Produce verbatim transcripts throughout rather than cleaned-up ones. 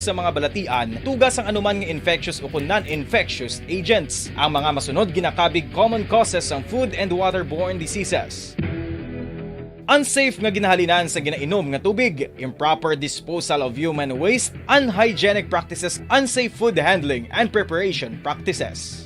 sa mga balatian, tuga sang anuman nga infectious ukon non-infectious agents. Ang mga masunod ginakabig common causes sang food and waterborne diseases. Unsafe nga ginahalinan sa ginainom nga tubig, improper disposal of human waste, unhygienic practices, unsafe food handling and preparation practices.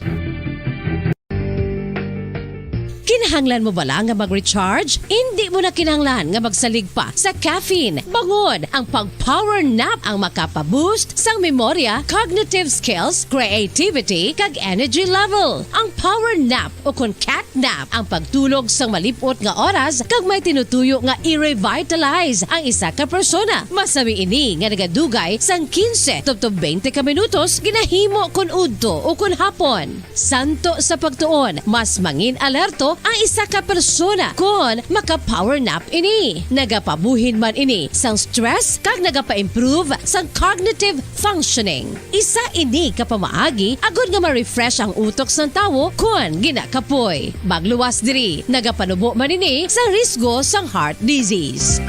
Kinahanglan mo bala nga mag-recharge? Indi mo na kinahanglan nga magsalig pa sa caffeine. Bangod ang pag-power nap ang makapa-boost sang memorya, cognitive skills, creativity, kag energy level. Ang power nap o kon cat nap ang pagtulog sang malip-ot nga oras kag may tinutuyo nga i-revitalize ang isa ka persona. Masami ini nga nagadugay sang quince tubtob twenty ka minutos ginahimo kon udto o kon hapon. Santo sa pagtuon, mas mangin-alerto ang isa ka persona kon maka-power nap ini. Nagapabuhin man ini sang stress kag nagapa-improve sang cognitive functioning. Isa ini ka pamaagi agod nga ma-refresh ang utok sang tawo kon ginakapoy. Magluwas diri, nagapanubo man ini sang risgo sang heart disease.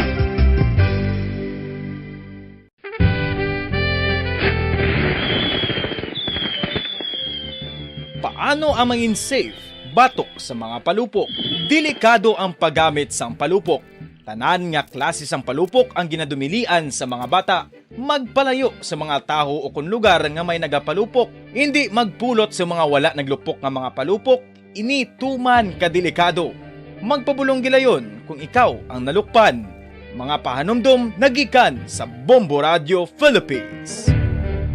Paano ang mangin safe batok sa mga palupok? Delikado ang paggamit sang palupok. Tanan nga klase sang palupok ang ginadumilian sa mga bata. Magpalayo sa mga tawo o kon lugar nga may nagapalupok. Indi magpulot sa mga wala naglupok nga mga palupok. Ini tuman ka delikado. Magpabulong gilayon kung ikaw ang nalukpan. Mga pahanumdom nagikan sa Bombo Radio Philippines.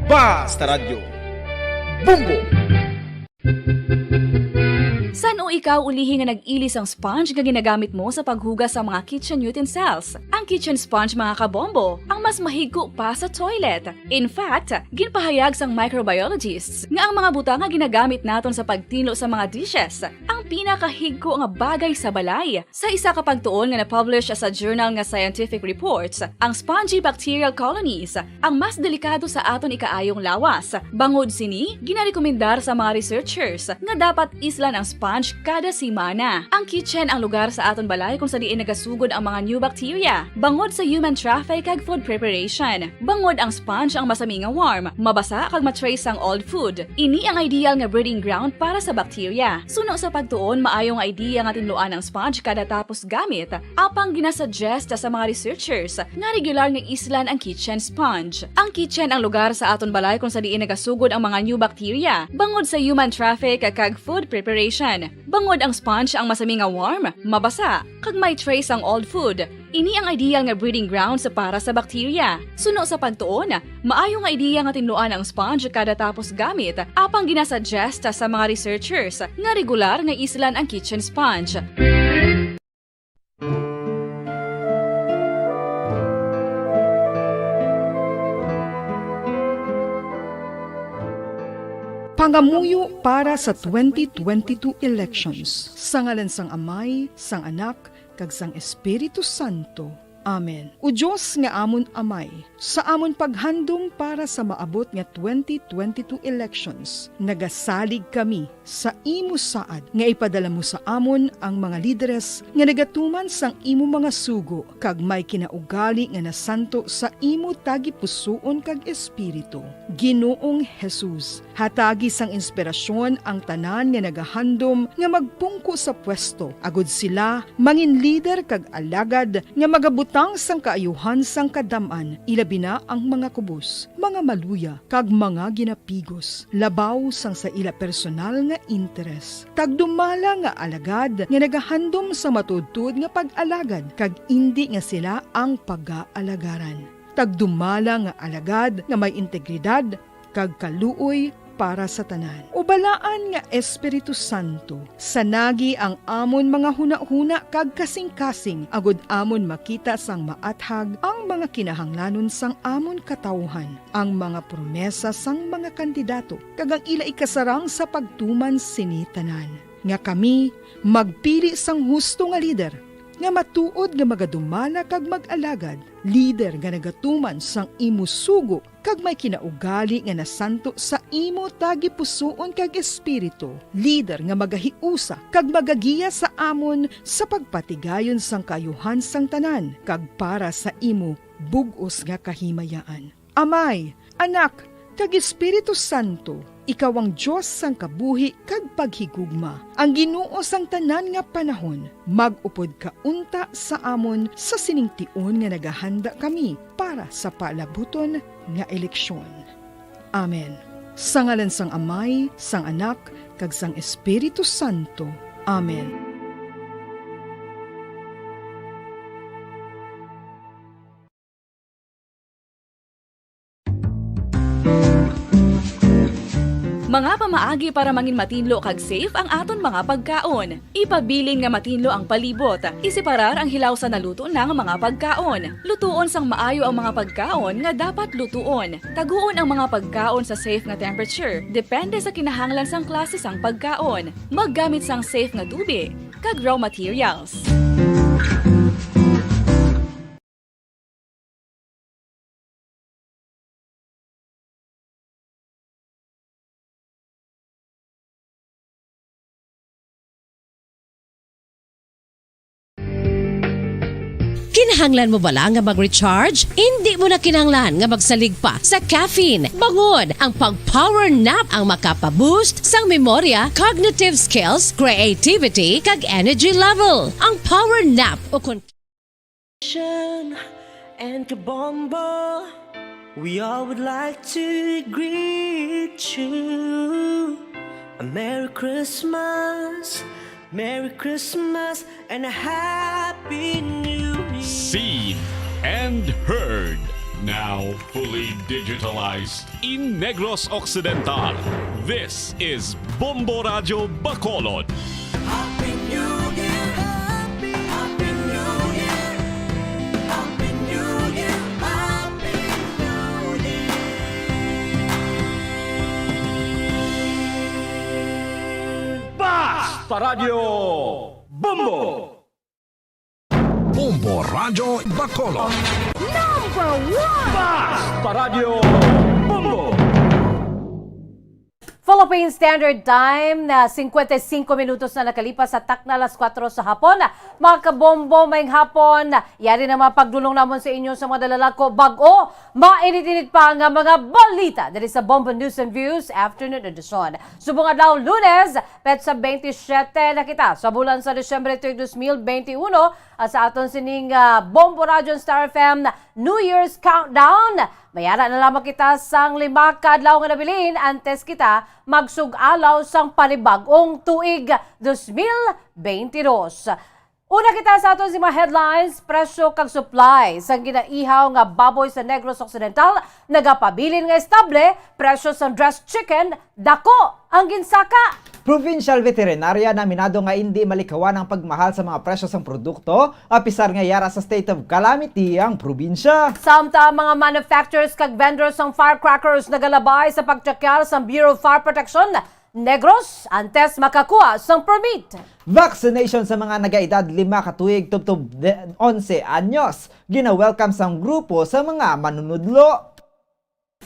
Basta Radyo, Bombo! San-o ikaw ulihi nga nag-ili sang sponge nga ginagamit mo sa paghugas sa mga kitchen utensils? Ang kitchen sponge, mga kabombo, ang mas mahigko pa sa toilet. In fact, ginpahayag sang microbiologists nga ang mga butang nga ginagamit naton sa pagtinlo sa mga dishes ang pinakahigko nga bagay sa balay. Sa isa ka pagtuon nga na-publish sa journal nga Scientific Reports, ang spongy bacterial colonies ang mas delikado sa aton ikaayong lawas. Bangod sini, ginarekomendar sa mga researchers nga dapat islan ang sponge kada semana. Ang kitchen ang lugar sa aton balay kung sa diin nagasugod ang mga new bacteria, bangod sa human traffic kag food preparation. Bangod ang sponge ang masami nga warm, mabasa kag ma-trace ang old food. Ini ang ideal nga breeding ground para sa bacteria. Suno sa pagtuon, maayo nga idea nga tinluan ang sponge kada tapos gamit, apang ginasuggest sa mga researchers nga regular nga islan ang kitchen sponge. Ang kitchen ang lugar sa aton balay kung sa diin nagasugod ang mga new bacteria, bangod sa human traffic kag food preparation. Bangod ang sponge ang masami nga warm, mabasa, kag may trace ang old food, ini ang ideal nga breeding grounds para sa bacteria. Suno sa pagtuon, maayo nga idea nga tinluan ang sponge kada tapos gamit, apang ginasuggest sa mga researchers nga regular nga islan ang kitchen sponge. Pangamuyo para sa twenty twenty-two elections. Sa ngalan sang Amay, sang Anak, kag sang Espiritu Santo. Amen. O Dios nga amon Amay, sa amon paghandom para sa maabot nga twenty twenty-two elections, nagasalig kami sa imo saad nga ipadala mo sa amon ang mga lideres nga nagatuman sang imo mga sugo kag may kinaugali nga nasanto sa imo tagipusoon kag espiritu. Ginoong Jesus, hatagi sang inspirasyon ang tanan nga nagahandom nga magpungko sa pwesto, agod sila mangin lider kag alagad nga magabutang sang kaayuhan sang kadam-an, ilabi na ang mga kubos, mga maluya, kag mga ginapigos, labaw sang sa ila personal nga interes. Tagdumala nga alagad nga nagahandom sa matuodtuod nga pag-alagad, kag indi nga sila ang pagaalagaran. Tagdumala nga alagad nga may integridad kag kaluoy para sa tanan. O Balaan nga Espiritu Santo, sanagi ang amon mga hunahuna kag kasingkasing, agod amon makita sang maathag ang mga kinahanglanon sang amon katawuhan, ang mga promesa sang mga kandidato, kag ang ila ikasarang sa pagtuman sini tanan, nga kami magpili sang husto nga lider, nga matuod nga magadumala kag mag-alagad, lider nga nagatuman sang imo sugo, kag may kinaugali nga nasanto sa imo tagipusoon kag espiritu, lider nga magahiusa kag magagiya sa amon sa pagpatigayon sang kaayuhan sang tanan, kag para sa imo bug-os nga kahimayaan. Amay, Anak, kag Espiritu Santo, ikaw ang Dios sang kabuhi kag paghigugma, ang Ginoo sang tanan nga panahon. Mag-upod ka unta sa amon sa sining tion nga nagahanda kami para sa palabuton nga eleksyon. Amen. Sa ngalan sang Amay, sang Anak, kag sang Espiritu Santo. Amen. Mga pamaagi para mangin matinlo kag safe ang aton mga pagkaon. Ipabilin nga matinlo ang palibot. Iseparar ang hilaw sa naluto na nga mga pagkaon. Lutuon sang maayo ang mga pagkaon nga dapat lutuon. Taguon ang mga pagkaon sa safe nga temperature, depende sa kinahanglan sang klase sang pagkaon. Maggamit sang safe nga tubig kag raw materials. Kinahanglan mo bala nga mag-recharge? Indi mo na kinahanglan nga magsalig pa sa caffeine. Bangod ang pag-power nap ang makapa-boost sang memorya, cognitive skills, creativity, kag energy level. Ang power nap o kon- And Kabombo, we all would like to greet you a Merry Christmas, Merry Christmas, and a Happy New Year. Seen and heard, now fully digitalized in Negros Occidental. This is Bombo Radyo Bacolod. Happy New Year! Happy, Happy New Year! Happy New Year! Happy New Year! Basta Radyo Bombo! Bombo Radyo Bacolod. Number one! Basta Radyo Bombo! Philippine Standard Time na cincuenta y cinco minutos na nakalipas sa takna alas kuwatro sa hapon. Mga kabombo, maayong hapon. Yari na mga pagdulong namon sa inyo sa mga dalalako bag-o, mainit-init pa nga mga balita diri sa Bombo News and Views Afternoon Edition. Subong adlaw, Lunes, petsa twenty-seven na kita sa bulan sa Disyembre tuig dos mil twenty-uno, at sa aton sining, ah, Bombo Radyo Star F M New Year's Countdown, mayara na lamang kita sang lima ka adlaw nga nabilin antes kita magsug-alaw sang panibag-ong tuig dos mil twenty-dos. Una kita sa aton sing mga headlines. Presyo kag supply sang ginaihaw nga baboy sa Negros Occidental nagapabilin nga estable. Presyo sang dressed chicken, dako ang ginsaka. Provincial Veterinarian aminado nga indi malikawan ang pagmahal sa mga presyo sang produkto, apisar nga yara sa state of calamity ang probinsya. Samtang mga manufacturers kag vendors sang firecrackers nagalabay sa pagtyakyar sang Bureau of Fire Protection Negros antes makakuha sang permit. Vaccination sa mga nagaedad lima ka tuig tubtob de-, onse anyos, gina-welcome sang grupo sa mga manunudlo.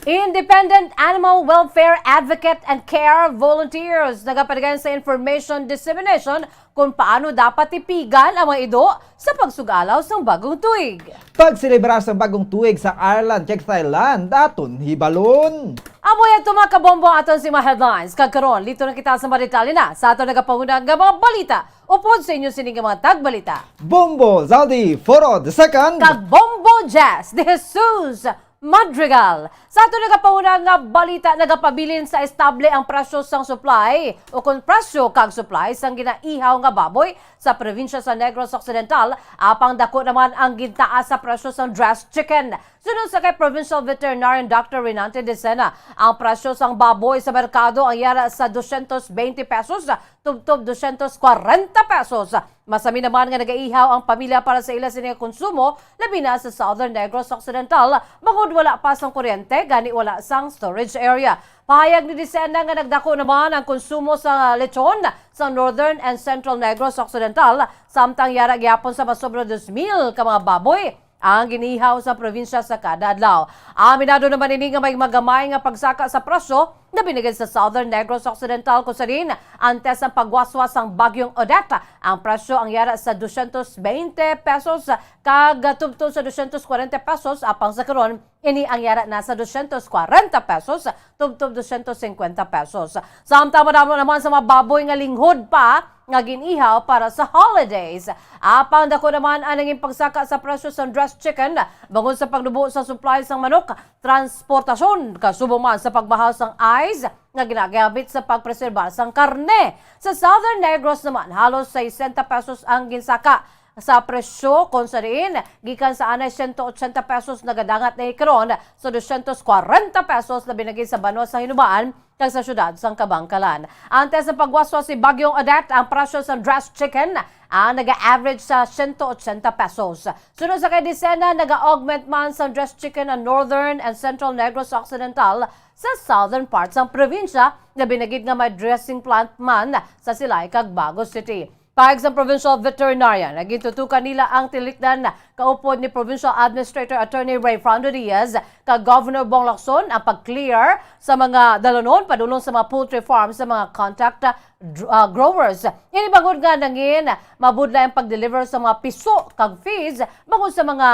Independent animal welfare advocate and care volunteers nagapaligad sa information dissemination kung paano dapat tipigan ang mga ido sa pagsug-alaw sang bagong tuig. Pagselebrar sang bagong tuig sa Ireland kag Thailand, aton hibalon. Amo yan, mga kabombo, aton sing mga headlines. Kag karon, liwat na kita sa mga detalye na sa aton nagapanguna nga mga balita. Upod sa inyo sini nga mga tagbalita, Bombo Zaldi Foro the second. Kag Bombo Jazz de Jesus Madrigal. Sa aton nagapanguna nga balita, nagapabilin sa estable ang presyo sang supply o kon presyo kag supply sang ginaihaw nga baboy sa probinsya sa Negros Occidental, apang dako naman ang gintaas sa presyo sang dressed chicken. Suno sa kay Provincial Veterinarian Doctor Renante Decena, ang presyo sang baboy sa merkado ang yara sa dosyentos bente pesos tubtob dosyentos kwarenta pesos. Masami naman nga nagaihaw ang pamilya para sa ila sini nga konsumo, labi na sa Southern Negros Occidental, bangod wala pa sang kuryente, gani wala sang storage area. Pahayag ni Decena nga nagdako naman ang konsumo sa lechon sa Northern and Central Negros Occidental, samtang yara gyapon sa masobra dos mil ka mga baboy ang ginihaw sa probinsya sa kada adlaw. Aminado naman ini nga may magamay nga pagsaka sa presyo nga binigid sa Southern Negros Occidental, kung sa diin antes ang pagwaswas sang Bagyong Odette, ang presyo ang yara sa dosyentos bente pesos kag tubtob sa dosyentos kwarenta pesos, apang sa karon ini ang yara na sa dosyentos kwarenta pesos tubtob dosyentos singkwenta pesos. Samtang madamo naman sa mga baboy nga linghod pa nga gin-ihaw para sa holidays. Apang dako naman ang nangin pagsaka sa presyo sang dressed chicken bangod sa pagnubo sa supply sang manok, transportasyon, kasubong man sa pagmahal sang ice nga ginagamit sa pagpreserbar sang karne. Sa Southern Negros naman, halos sesenta pesos ang ginsaka sa presyo, kung sa diin gikan sa anay sento ochenta pesos, nagadangat na karon sa dosyentos kwarenta pesos, labi na gid sa banwa sa Hinubaan kag sa siyudad sang Kabankalan. Antes sa pagwaswas si Bagyong Odette, ang presyo sa dressed chicken ang naga-average sa sento ochenta pesos. Sunod sa kay Desena, naga-augment man sa dressed chicken ang Northern and Central Negros Occidental sa southern part sang probinsya, labi na gid nga may dressing plant man sa Silay kag Bago City. Pahayag sang provincial veterinarian, nga gintutukan nila ang tilikdan kaupod ni Provincial Administrator Attorney Rayfrando Diaz kag Governor Bong Lacson ang pag-clear sa mga dalanon padulong sa mga poultry farm sa mga contact dr-, ah, growers. Ini bangod nga nangin mabudlay ang pag-deliver sa mga piso kag feeds bangod sa mga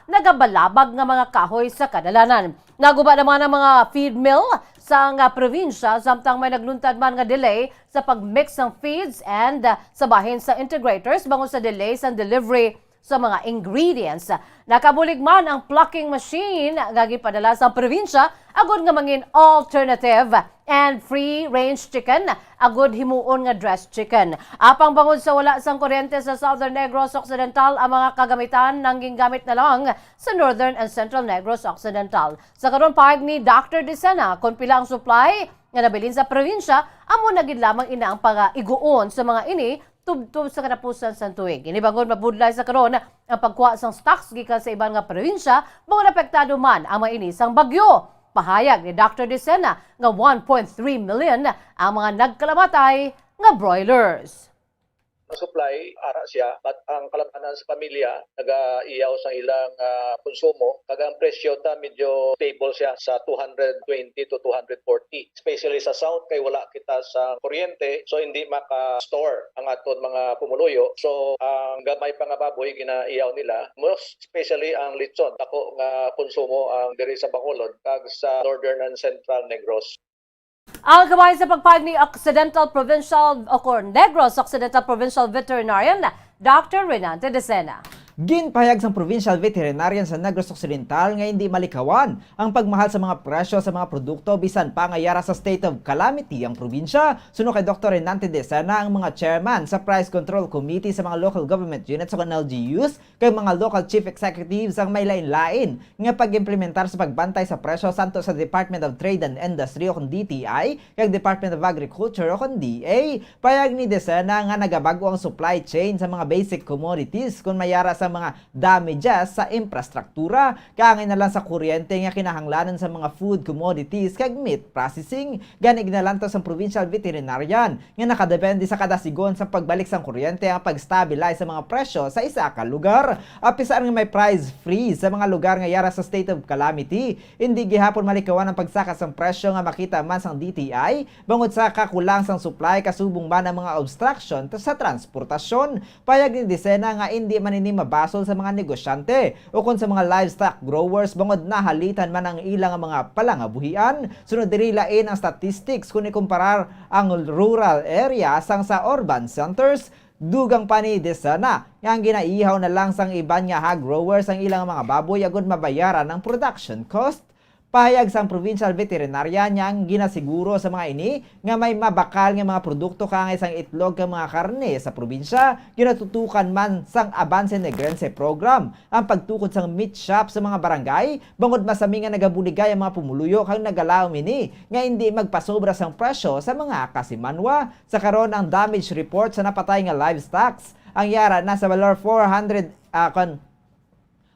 nagabalabag nga mga kahoy sa kadalanan. Naguba naman ang mga feed mill sa nga probinsya, samtang may nagluntad man nga delay sa pag-mix sang feeds and, ah, sa bahin sa integrators bangod sa delay sa delivery sa mga ingredients. Nakabulig man ang plucking machine nga gipadala sa probinsya agud nga mangin alternative and free-range chicken agud himuon nga dressed chicken. Apang bangod sa wala sang kuryente sa Southern Negros Occidental, ang mga kagamitan nang gingamit na lang sa Northern and Central Negros Occidental. Sa karon, pahayag ni Doctor Desena kon pila ang supply nga nabilin sa probinsya, amo na gid lamang ina ang pagaiguon sa mga ini tubtob sa katapusan sang tuig. Ini bangod mabudlay sa karon ang pagkuha sang stocks gikan sa iban nga probinsya, bangod apektado man ang mga ini sang bagyo. Pahayag ni Doctor Desena nga one point three million ang mga nagkalamatay nga broilers. Ang supply, ara siya, but ang kalab-anan sa pamilya nagaiyaw sa ilang, ah, konsumo, kag ang presyo ta medyo stable siya sa two hundred twenty to two hundred forty. Especially sa south, kay wala kita sa kuryente, so hindi maka-store ang aton mga pumuluyo. So, ang gamay pa nga baboy ginaiyaw nila, most especially ang lechon, dako nga konsumo ang diri sa Bacolod kag sa Northern and Central Negros. Ang kabahin sa pagpahayag ni Occidental Provincial o kon Negros Occidental Provincial Veterinarian, Doctor Renante Decena. Ginpahayag sang Provincial Veterinarian sa Negros Occidental nga hindi malikawan ang pagmahal sa mga presyo sa mga produkto bisan pa nga yara sa state of calamity ang probinsya. Suno kay Doktor Renante Decena, ang mga chairman sa Price Control Committee sa mga local government units o kon L G Us kag mga local chief executives ang may lain-lain nga pag-implementar sa pagbantay sa presyo santo sa Department of Trade and Industry o kon D T I kag Department of Agriculture o kon D A. Pahayag ni Decena nga nagabag-o ang supply chain sa mga basic commodities kon may ara sa mga damages sa infrastruktura, kaangay na lang sa kuryente nga kinahanglanon sa mga food commodities kag meat processing. Gani, ginalantaw sang provincial veterinarian nga nakadepende sa kada sigon sa pagbalik sang kuryente ang pag-stabilize sa mga presyo sa isa ka lugar. Apisar nga may price freeze sa mga lugar nga yara sa state of calamity, hindi gihapon malikawan ang pagsaka sang presyo nga makita man sang D T I bangod sa kakulang sang supply kasubong man ang mga obstruction sa transportasyon. Pahayag ni Decena nga indi man ini mabasol sa mga negosyante ukon sa mga livestock growers bangod nahalitan man ang ila nga mga palangabuhian. Sunod diri, lain ang statistics kon ikumparar ang rural area sang sa urban centers. Dugang pa ni Decena nga ang ginaihaw na lang sang iban nga hog growers ang ilang mga baboy agud mabayaran ang production cost. Pahayag sang provincial veterinarian nga ang ginasiguro sa mga ini nga may mabakal nga mga produkto kaangay sang itlog kag mga karne sa probinsya, ginatutukan man sang Abanse Negrense Program ang pagtukod sang meat shop sa mga barangay, bangod masami nga nagabuligay ang mga pumuluyo kag nagalaom ini nga indi magpasobra sang presyo sa mga kasimanwa. Sa karon, ang damage report sa napatay nga livestocks ang yara na sa balor four hundred, ah, kon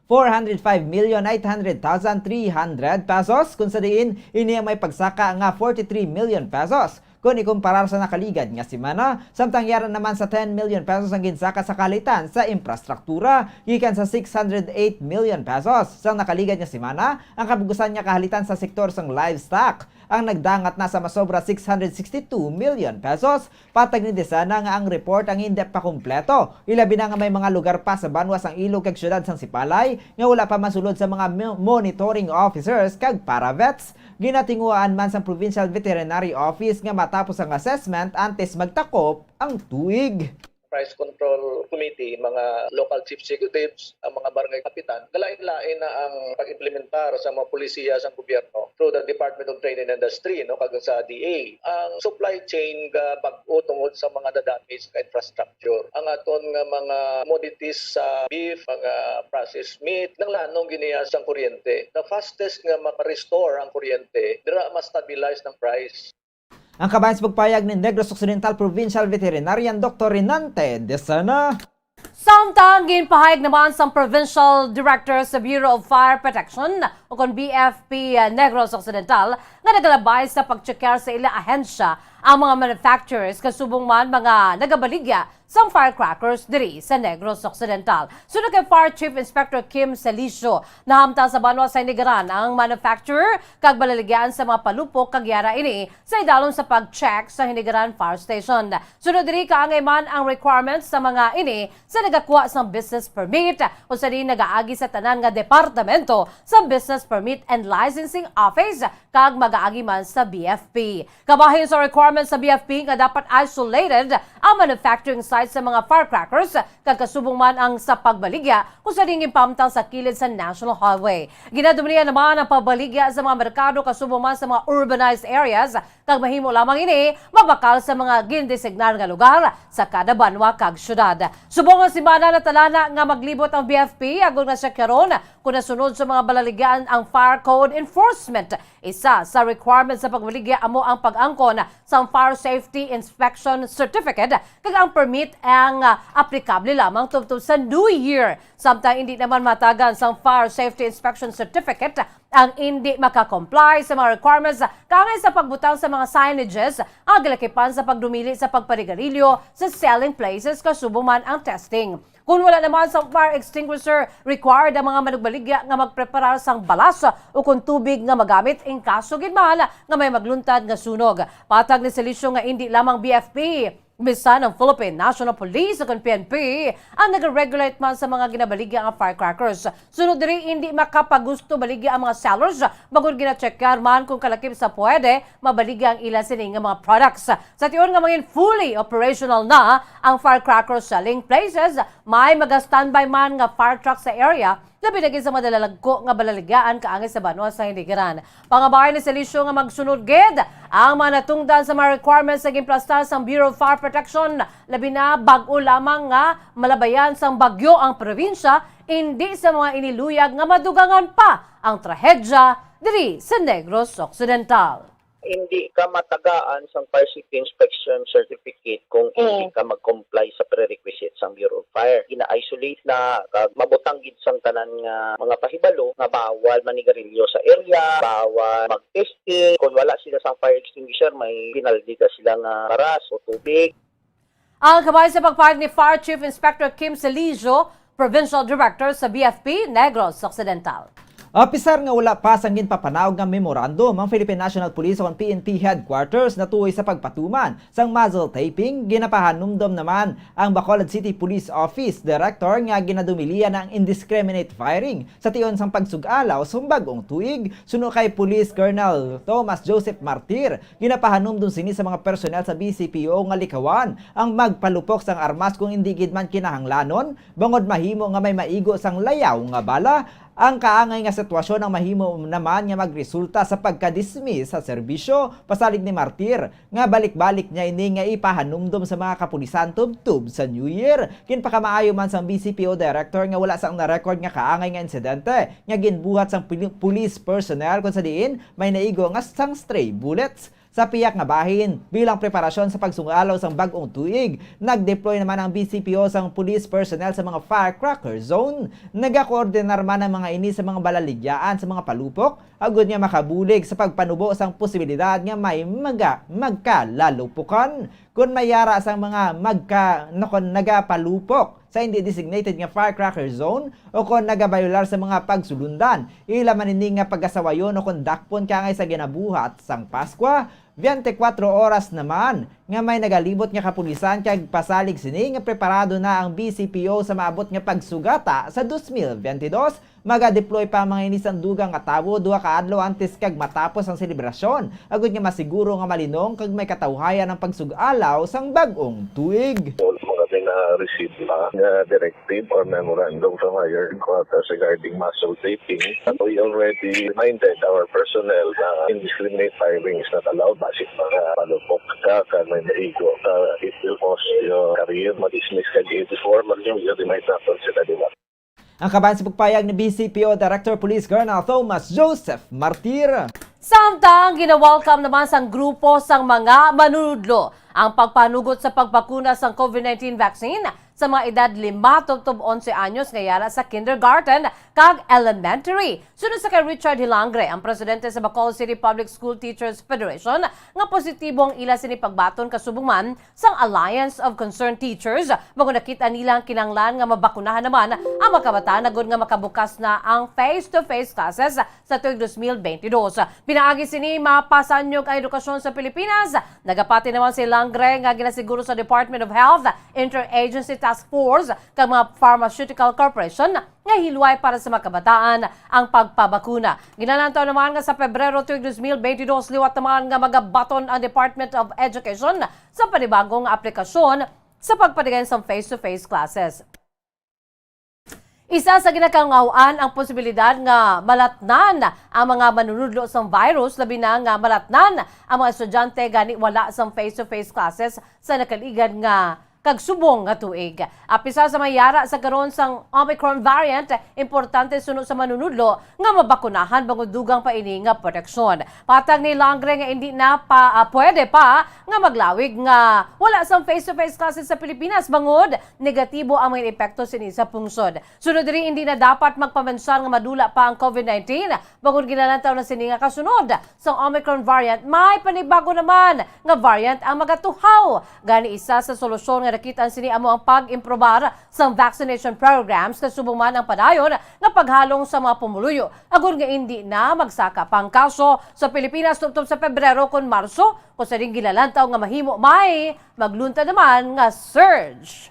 four hundred five million eight hundred thousand three hundred pesos, kung sa diin ini ang may pagsaka nga forty-three million pesos kon ikumparar sa nakaligad nga semana, samtang yara naman sa ten million pesos ang ginsaka sa kahalitan sa infrastruktura, gikan sa six hundred eight million pesos sa nakaligad nga semana ang kabugusan nga kahalitan sa sektor sang livestock. ang nagdangat na sa masobra six hundred sixty-two million pesos. Patag ni Desana nga ang report ang hindi pa kumpleto, ilabi na nga may mga lugar pa sa banwa sang Ilog kag siyudad sang Sipalay nga wala pa masulod sa mga mo-, monitoring officers kag paravets. Ginatinguhaan man sang Provincial Veterinary Office nga matapos ang assessment antes magtakop ang tuig. Price Control Committee, mga local chief executives, ang mga barangay kapitan, galain-lain na ang pag-implementar sa mga polisiya sa gobyerno through the Department of Trade and Industry, no, kag sa D A. Ang supply chain ga bag-o tungod sa mga na-damage nga infrastructure. Ang aton nga mga commodities sa beef, mga processed meat, nanglanong giniya sang kuryente. The fastest nga ma-restore ang kuryente, dira ma-stabilize ng price. Ang kabahin sa pagpayag ni Negros Occidental Provincial Veterinarian Doctor Renante Desana. Samtang ginpahayag naman sang Provincial Director sa Bureau of Fire Protection, o kon B F P, uh, Negros Occidental, nga nagalabay sa pagtsekyar sa ila ahensya ang mga manufacturers kasubong man mga nagabaligya sang firecrackers diri sa Negros Occidental. Suno kay Fire Chief Inspector Kim Selicio, nahamtang sa banwa sa Hinigaran ang manufacturer kag balaligyaan sa mga palupok kag yara ini sa idalom sa pag-check sa Hinigaran Fire Station. Sunod diri, kaangay man ang requirements sa mga ini sa nagakuha sang business permit, usa din nagaagi sa tanan nga departamento sa Business Permit and Licensing Office kag magaagi man sa B F P. Kabahin sa requirements sa B F P nga dapat isolated ang manufacturing site sa mga firecrackers kag kasubong man ang sa pagbaligya kung sa ding ginpamtang sa kilid sa National Highway. Ginadumilia naman ang pagbaligya sa mga merkado kasubong man sa mga urbanized areas kag mahimo lamang ini mabakal sa mga gindesignar nga lugar sa kada banwa kag syudad. Subong nga semana, natalana nga maglibot ang B F P agod nga siya karon kung nasunod sa mga balaligyaan ang fire code enforcement. Isa sa requirements sa pagbaligya amo ang pag-angkon sang Fire Safety Inspection Certificate, kag ang permit ang, ah, aplikable lamang tubtob sa New Year. Samtang hindi naman matagan sang Fire Safety Inspection Certificate ang hindi maka-comply sa mga requirements kaangay sa pagbutang sa mga signages ang gilakipan sa pagdumili sa pagpanigarilyo sa selling places kasubong man ang testing. Kung wala naman sang fire extinguisher, required ang mga manugbaligya nga magpreparar sang balas o kung tubig nga magamit in kaso gid man nga may magluntad nga sunog. Patag ni Selicio nga indi lamang B F P, bisan ang Philippine National Police o kon P N P ang nag-regulate man sa mga ginabaligya nga firecrackers. Sunod diri, indi makapagusto baligya ang mga sellers bangod gina-checkar man kung kalakip sa pwede mabaligya ang ila sini nga mga products. Sa tion nga mangin fully operational na ang firecracker selling places, may maga-standby man nga fire truck sa area, labi na gid sa madalalagko nga balaligyaan kaangay sa banwa sa Hinigaran. Pangabayan ni Selicio nga magsunod gid ang mga natungdan sa mga requirements sa ginplastar sang Bureau of Fire Protection, labi na bag-o lamang nga malabayan sang bagyo ang probinsya, indi sa mga iniluyag nga madugangan pa ang trahedya diri sa Negros Occidental. Hindi ka matagaan sang fire safety inspection certificate kung hindi Mm. ka mag-comply sa prerequisite sang Bureau of Fire. Gina-isolate na kag mabutang gid sang tanan nga mga pahibalo nga bawal manigarilyo sa area, bawal mag-testing. Kung wala sila sang fire extinguisher, may penalty ka sila nga baras o tubig. Ang kabahin sa pagpahayag ni Fire Chief Inspector Kim Selizo, Provincial Director sa B F P Negros Occidental. Apisar nga wala pa sang ginpapanaog nga memorandum ang Philippine National Police o ang P N P Headquarters natuoy sa pagpatuman sang muzzle taping, ginapahanumdom naman ang Bacolod City Police Office Director nga ginadumilian ang indiscriminate firing sa tion sang pagsug-alaw sa bag-ong tuig. Suno kay Police Colonel Thomas Joseph Martir, ginapahanumdom sini sa mga personnel sa B C P O nga likawan ang magpalupok sang armas kung indi gid man kinahanglanon, bangod mahimo nga may maigo sang layaw nga bala. Ang kaangay nga sitwasyon ang mahimo naman nga magresulta sa pagka-dismiss sa serbisyo, pasalig ni Martir, nga balik-balik niya ini nga ipahanumdom sa mga kapulisan tubtob sa New Year. Ginpakamaayo man sang B C P O director nga wala sang na-record nga kaangay nga insidente nga ginbuhat sang puli-, police personnel, kung sa diin may naigo nga sang stray bullets. Sa pihak nga bahin, bilang preparasyon sa pagsungalaw sang bag-ong tuig, nag-deploy naman ang B C P O sang police personnel sa mga firecracker zone. Nagakoordinar man ang mga ini sa mga balaligyaan sa mga palupok, agud nga makabulig sa pagpanubo sang posibilidad nga may maga-, magkalalupukan. Kon may yara sang mga magka-, nakon-, nagapalupok sa hindi designated nga firecracker zone o kon nagabayolar sa mga pagsulundan. Ila man ini nga pagasawayon o kon dakpon kaangay sa ginabuhat sang Paskwa, twenty-four oras naman nga may nagalibot nga kapulisan kag pasalig sini nga preparado na ang B C P O sa maabot nga pagsugata sa dos mil twenty-dos. Maga-deploy pa ang mga ini sang dugang nga tawo duha ka adlaw antes kag matapos ang selebrasyon, agud nga masiguro nga malinong kag may katawhayan ang pagsug-alaw sang bag-ong tuig. Wala pa kami na-receive pa nga directive or memorandum from higher headquarters regarding mass taping. But we already reminded our personnel na indiscriminate firing is not allowed, base mga palupok ka, kag may maigo ka, it will cause your career. Ma-dismiss ka eighty-four, mag-remind naton sila, di ba? Ang kabahin sa pagpayag ni B C P O Director Police Colonel Thomas Joseph Martir. Samtang gina-welcome naman sang grupo sang mga manunudlo ang pagpanugot sa pagbakuna sang COVID nineteen vaccine sa mga edad lima tubtob onse anyos nga yara sa kindergarten kag elementary. Sunod sa kay Richard Hilangre, ang presidente sa Bacolod City Public School Teachers Federation, nga positibo ang ila sini pagbaton kasubong man sang Alliance of Concerned Teachers, bangod nakita nila ang kinahanglan nga mabakunahan naman ang mga kabataan agud nga makabukas na ang face-to-face classes sa tuig dos mil bentidós. Pinaagi sini, mapasanyog ang edukasyon sa Pilipinas. Nagapati naman si Langre nga ginasiguro sa Department of Health Interagency Task Force kag mga pharmaceutical corporation nga hilway para sa mga kabataan ang pagpabakuna. Ginalantaw naman nga sa Pebrero tuig dos mil bentidós, liwat naman nga magabaton ang Department of Education sa panibagong aplikasyon sa pagpadayon sang face-to-face classes. Isa sa ginakangawaan ang posibilidad nga malatnan ang mga manunudlo sang virus, labi na nga malatnan ang mga estudyante gani wala sang face-to-face classes sa nakaligad nga kag subong nga tuig. Apisar sa may yara sa karon sang Omicron variant, importante suno sa manunudlo nga mabakunahan bangod dugang pa ini nga proteksyon. Patag ni Langre nga indi na pa, ah, pwede pa nga maglawig nga wala sang face-to-face classes sa Pilipinas bangod negatibo ang mga epekto sini sa pungsod. Sunod diri, indi na dapat magpamensar nga madula pa ang COVID nineteen bangod ginalantaw na sini nga kasunod sang Omicron variant, may panibago naman nga variant ang magatuhaw. Gani, isa sa solusyon nga nakit-an sini amo ang pag-improbar sang vaccination programs, kasubong man ang padayon nga paghalong sa mga pumuluyo, agod nga indi na magsaka pa ang kaso sa Pilipinas tubtob sa Pebrero kon Marso, kung sa diin ginalantaw nga mahimo may magluntad naman nga surge.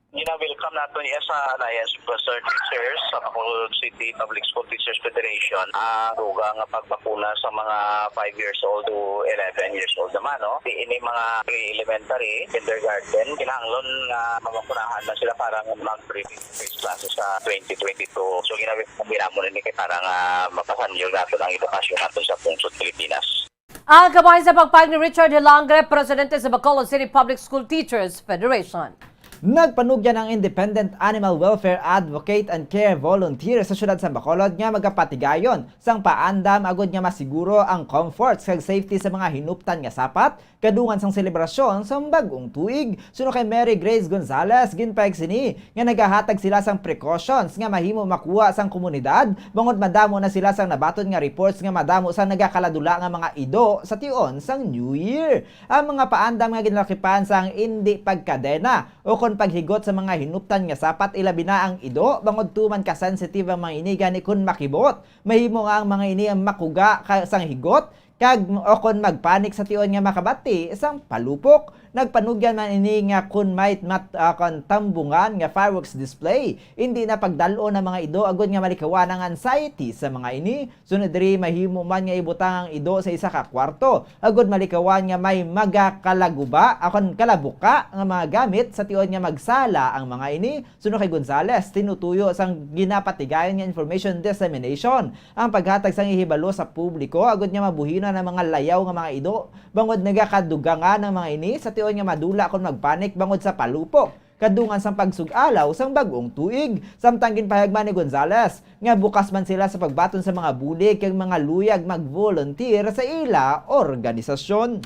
Gina-welcome nato niya sa Alliance of Concerned Teachers sa Bacolod City Public School Teachers Federation ang dugang nga pagbakuna sa mga five years old to eleven years old naman, no? Di ini mga pre-elementary, kindergarten, kinahanglan nga mabakunahan na sila para nga mag-face classes sa twenty twenty-two. So, gina-welcome namon ini kay para nga mapasanyog nato ang edukasyon nato sa pungsod Pilipinas. Ang kabahin sa pagpayag ni Richard Hilangre, presidente sa Bacolod City Public School Teachers Federation. Nagpanugyan ang independent animal welfare advocate and care volunteer sa siyudad sa Bacolod nga magapatigayon sang paandam agud nga masiguro ang comfort kag safety sa mga hinuptan nga sapat kadungan sang selebrasyon sang bag-ong tuig. Suno kay Mary Grace Gonzalez, ginpayag sini nga nagahatag sila sang precautions nga mahimo makuha sang komunidad, bangod madamo na sila sang nabaton nga reports nga madamo sang nagakaladula nga mga ido sa tion sang New Year. Ang mga paandam nga ginlakipan sang indi pagkadena o kon paghigot sa mga hinuptan nga sapat, ilabi na ang ido, bangod tuman ka-sensitive ang mga ini, gani kon makibot, mahimo nga ang mga ini ang makuga ka, sang higot, kag o kon magpanik sa tion nga makabati sang palupok. Nagpanugyan man ini nga kon may mat-, ah, kon tambungan nga fireworks display, indi na pagdal-on ang mga ido agod nga malikawan ang anxiety sa mga ini. Sunod diri, mahimo man nga ibutang ang ido sa isa ka kwarto agod malikawan nga may magakalaguba, ah, kon kalabuka nga mga gamit sa tion nga magsala ang mga ini. Suno kay Gonzales, tinutuyo sang ginapatigayon nga information dissemination ang paghatag sang ihibalo sa publiko agud nga mabuhinon ang mga layaw nga mga ido, bangod nagakadugangan ang mga ini sa tion nga madula kon magpanik bangod sa palupok kadungan sang pagsug-alaw sang bag-ong tuig. Samtang ginpahayag man ni Gonzales nga bukas man sila sa pagbaton sa mga bulig kag mga luyag mag-volunteer sa ila organisasyon.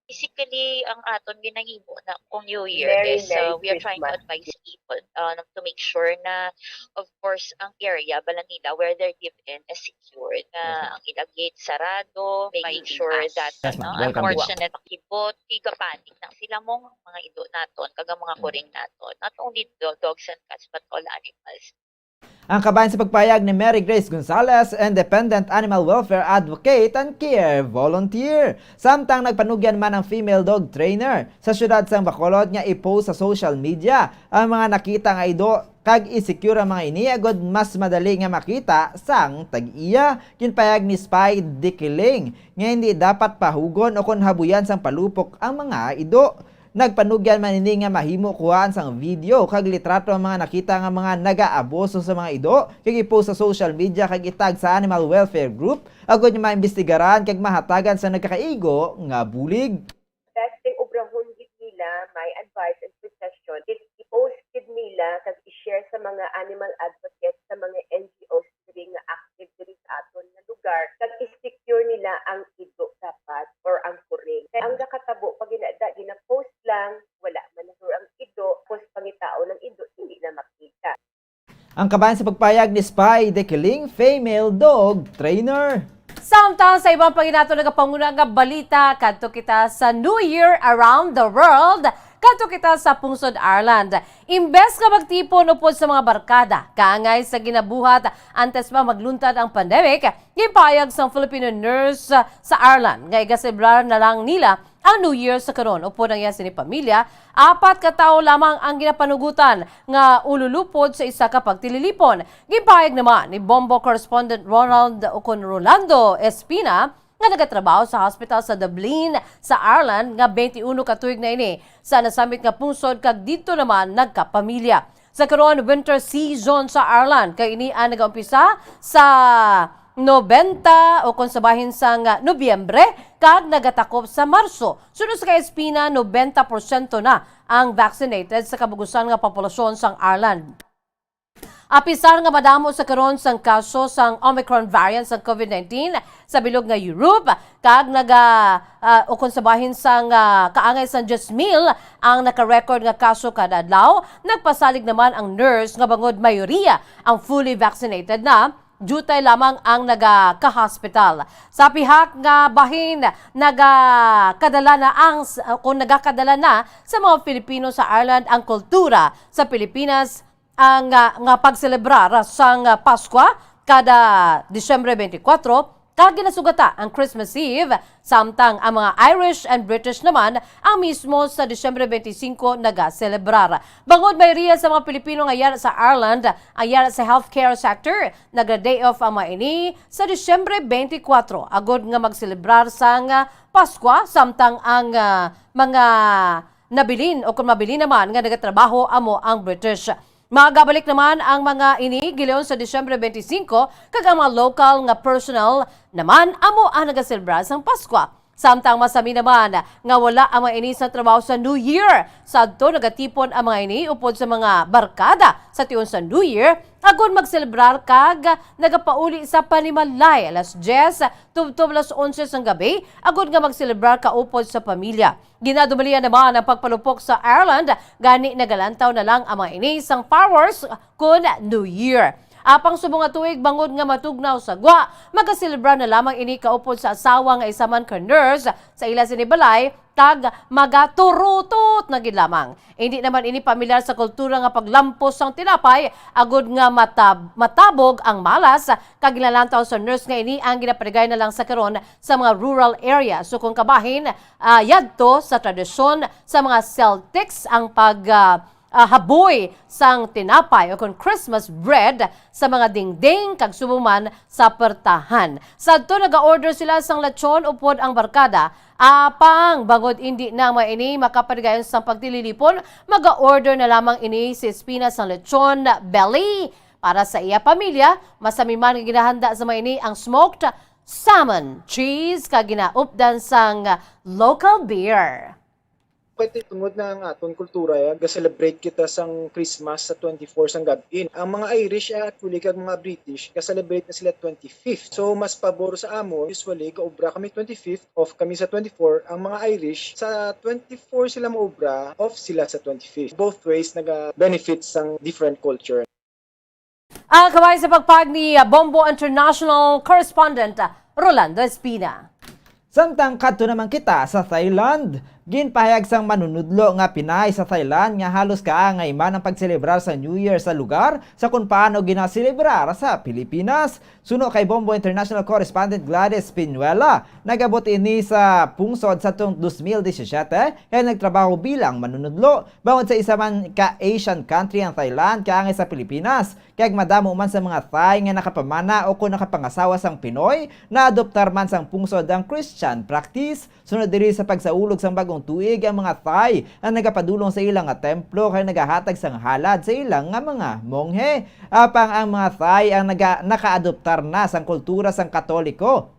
Basically, ang aton ginahimo na kung New Year Merry, is, uh, Merry we are trying to Christmas. Advise people, uh, to make sure na, of course, ang area bala nila where they live in is secured, na Mhm. ang ilang gate sarado, make May sure itas. That, Yes, ma'am. Ano, welcome po. Unfortunate, kibot, igapanic na sila mong mga ido naton, kag ang mga Mm. kuring naton. Not only do-, dogs and cats, but all animals. Ang kabahin sa pagpayag ni Mary Grace Gonzalez, independent animal welfare advocate and care volunteer. Samtang nagpanugyan man ang female dog trainer sa siyudad sang Bacolod nga i-post sa social media ang mga nakita nga ido kag i-secure ang mga ini agud mas madali nga makita sang tag-iya. Ginpayag ni Spy Dikiling nga hindi dapat pahugon o kon habuyan sang palupok ang mga ido. Nagpanugyan man ini nga mahimo kuhaan sang video kag litrato ang mga nakita nga mga nagaabuso sa mga ido, kag i-post sa social media kag itag sa animal welfare group, agud nga maimbestigaran kag mahatagan sa nagkakaigo nga bulig. Best thing obrahon gid nila, my advice and suggestion is i-post gid nila kag i-share sa mga animal advocates, sa mga N G Os diri nga active diri sa aton nga lugar, kag i-secure nila ang ido dapat or ang kuring. Kay ang nakatabo, pag inada, gina-post lang, wala man na sure ang ido, tapos pangitaon ang ido, hindi na makita. Ang kabahin sa pagpayag ni Spy Dekiling, female dog trainer. Samtang sa ibang panginato nagapanguna nga balita, kadto kita sa New Year around the world. Kadto kita sa Pungsod Ireland. Imbes nga magtipon upod sa mga barkada, kaangay sa ginabuhat antes pa magluntad ang pandemic, ginpahayag sang Filipino nurse sa Ireland nga igaselebrar na lang nila ang New Year sa karon. Upod ang iya sini pamilya, apat ka tawo lamang ang ginapanugutan nga ululupod sa isa ka pagtililipon. Ginpahayag naman ni Bombo correspondent Ronald ukon Rolando Espina, nga nagatrabaho sa hospital sa Dublin sa Ireland, nga twenty-uno ka tuig na ini sa nasambit nga pungsod kag didto naman nagkapamilya. Sa karon, winter season sa Ireland, kay ini ang nagaumpisa sa nobenta o kon sa bahin sang Nobyembre kag nagatakop sa Marso. Suno sa kay Espina, nobenta porsyento na ang vaccinated sa kabug-usan nga populasyon sang Ireland. Apisar nga madamo sa karon sang kaso sang Omicron variant sang COVID nineteen sa bilog nga Europe, kag naga, ah, ukon sa bahin sang, ah, kaangay sang diyes mil ang naka-record nga kaso kada adlaw, nagpasalig naman ang nurse nga bangod mayoriya ang fully vaccinated na, diutay lamang ang nagaka-hospital. Sa pihak nga bahin, nagakadala na ang s-, kung nagakadala na sa mga Filipino sa Ireland ang kultura sa Pilipinas, ang, ah, nga pagselebrar sang, ah, Paskwa kada Disyembre twenty-four, kag ginasugata ang Christmas Eve, samtang ang mga Irish and British naman ang mismo sa Disyembre twenty-five nagaselebrar. Bangod mayoriya sa mga Pilipino nga yara sa Ireland ang yara sa healthcare sector, nagra-day off ang mga ini sa Disyembre twenty-four agod nga magselebrar sang, ah, Paskwa, samtang ang, ah, mga nabilin o kung mabilin naman nga nagatrabaho amo ang British. Magabalik naman ang mga ini gileon sa Disyembre twenty-five, kag ang mga lokal nga personnel naman amo ang nagaselebrar sang Paskwa. Samtang masami naman nga wala ang mga ini sa trabaho sa New Year, sadto nagatipon ang mga ini upod sa mga barkada sa tion sa New Year, agod magselebrar kag nagapauli sa panimalay alas diyes tubtob alas onse sang gabi, agod nga magselebrar kaupod sa pamilya. Ginadumalian naman ang pagpalupok sa Ireland, gani nagalantaw na lang ang mga ini sang fireworks kon New Year. Apang subong nga tuig, bangod nga matugnaw sa gwa, magaselebra na lamang ini kaupod sa asawa nga isa man ka nurse sa ila sini balay, kag magaturutot na gid lamang. Hindi naman ini pamilyar sa kultura nga paglampos sang tinapay agod nga matab-, matabog ang malas, kag ginalantaw sa nurse nga ini ang ginapaligay na lang sa karon sa mga rural area. So kung kabahin, ah, yadto sa tradisyon sa mga Celtics ang pag, ah, ah, haboy sang tinapay o kon Christmas bread sa mga dingding kag subong man sa pertahan. Sadto naga-order sila sang lechon upod ang barkada, apang bangod indi na mga ini makapaligayon sang pagtililipon, maga-order na lamang ini si Espina sang lechon belly para sa iya pamilya. Masami man nga ginahanda sa mga ini ang smoked salmon, cheese, kag ginaupdan sang local beer. Kay tungod na ang aton kultura, ya, ga-celebrate kita sang Christmas sa twenty-four sang gab-in. Ang mga Irish, ah, actually, kag mga British, ga-celebrate na sila twenty-fifth. So, mas pabor sa amon, usually, gaobra kami twenty-fifth, off kami sa twenty-four. Ang mga Irish, sa twenty-four sila maobra, off sila sa twenty-fifth. Both ways, naga-benefit sang different culture. Ang kabahin sa pagpahayag ni, ah, Bombo International Correspondent, ah, Rolando Espina. Samtang kadto naman kita sa Thailand, ginpahayag sang manunudlo nga Pinay sa Thailand nga halos kaangay man ang pagselebrar sa New Year sa lugar sa kon paano ginaselebrar sa Pilipinas. Suno kay Bombo International Correspondent Gladys Pinuela, nag-abot ini sa pungsod sa tuong dos mil disisiyete kay nagtrabaho bilang manunudlo. Bangod sa isa man ka Asian country ang Thailand kaangay sa Pilipinas, kag madamo man sa mga Thai nga nakapamana o kon nakapangasawa sang Pinoy, naadoptar man sang pungsod ang Christian practice. Sunod diri sa pagsaulog sang bagong tuig, ang mga Thai ang nagapadulong sa ila nga templo kag nagahatag sang halad sa ila nga mga monghe. Apang ang mga Thai ang naga, nakaadoptar na sang kultura sang Katoliko.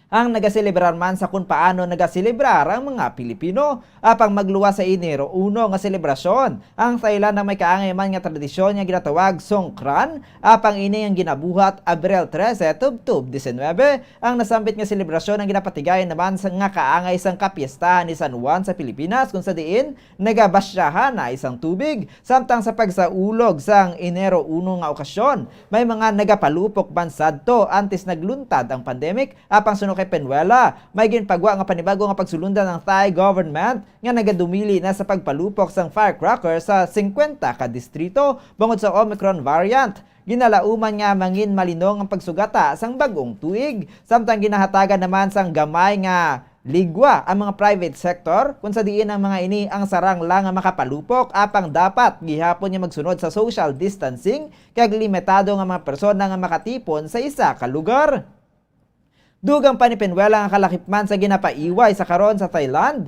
Ang nagaselebrar man sa kun paano nagaselebrar ang mga Pilipino. Apang magluwas sa Enero uno nga selebrasyon, ang Thailand ang may kaangay man nga tradisyon nga ginatawag Songkran, apang ini ang ginabuhat Abril trese tubtob diecinuebe. Ang nasambit nga selebrasyon ang ginapatigayon naman sa nga kaangay sang kapiestahan ni San Juan sa Pilipinas, kung sa diin nagabasyahan na isang tubig. Samtang sa pagsaulog sang Enero uno nga okasyon, may mga nagapalupok man sadto antes nagluntad ang pandemic. Apang suno kay Penuela, may ginpagwa nga panibago nga pagsulondan ang Thai government nga nagadumili na sa pagpalupok sang firecracker sa singkwenta ka distrito bangod sa Omicron variant. Ginalauman nga mangin malinong ang pagsugata sang bag-ong tuig, samtang ginahatagan naman sang gamay nga ligwa ang mga private sector, kung sa diin ang mga ini ang sarang lang nga makapalupok, apang dapat gihapon nga magsunod sa social distancing kag limitado nga mga persona nga makatipon sa isa ka lugar. Dugang pa ni Penuela nga kalakip man sa ginapaiway sa karon sa Thailand,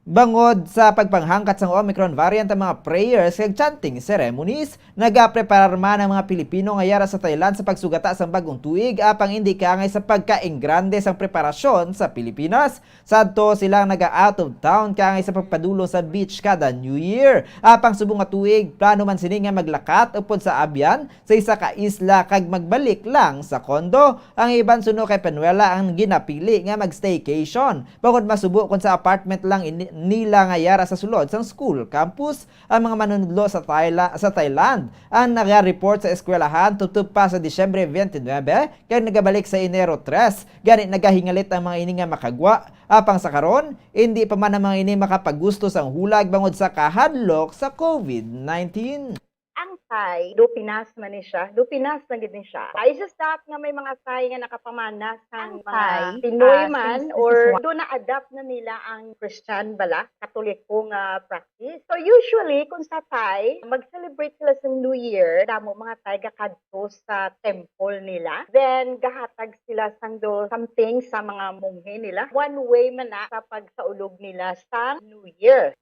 bangod sa pagpanghangkat sang Omicron variant ang mga prayers kag chanting ceremonies. Nagapreparar man ang mga Pilipino nga yara sa Thailand sa pagsugata sang bagong tuig, apang indi kaangay sa pagkainggrande sang preparasyon sa Pilipinas. Sadto sila naga-out of town kaangay sa pagpadulong sa beach kada New Year. Apang subong nga tuig, plano man sini nga maglakat upod sa abyan sa isa ka isla kag magbalik lang sa condo. Ang iban suno kay Penuela ang ginapili nga mag-staycation, bangod masubo kon sa apartment lang ini, nila nga yara sa sulod sang school campus. Ang mga manunudlo sa Thailand, sa Thailand ang naga-report sa eskwelahan tubtob pa sa Disyembre twenty-nine kag nagabalik sa Enero tres. Gani nagahingalit ang mga ini nga makagwa. Apang sa karon, indi pa man ang mga ini makapagusto sang hulag bangod sa kahadlok sa COVID nineteen. Ang Thai, do Pinas man ni siya. Do Pinas na gid ni siya. It's just that nga may mga Thai nga nakapamana sang Ang mga Thai, Pinoy ah, man since this is or one do na-adapt na nila ang Christian bala, Katoliko nga practice. So usually kung sa Thai, mag-celebrate sila sa New Year, damo mga Thai gakadto sa temple nila. Then gahatag sila sang do something sa mga monghe nila. One way man na sa pagsaulog nila sa New Year.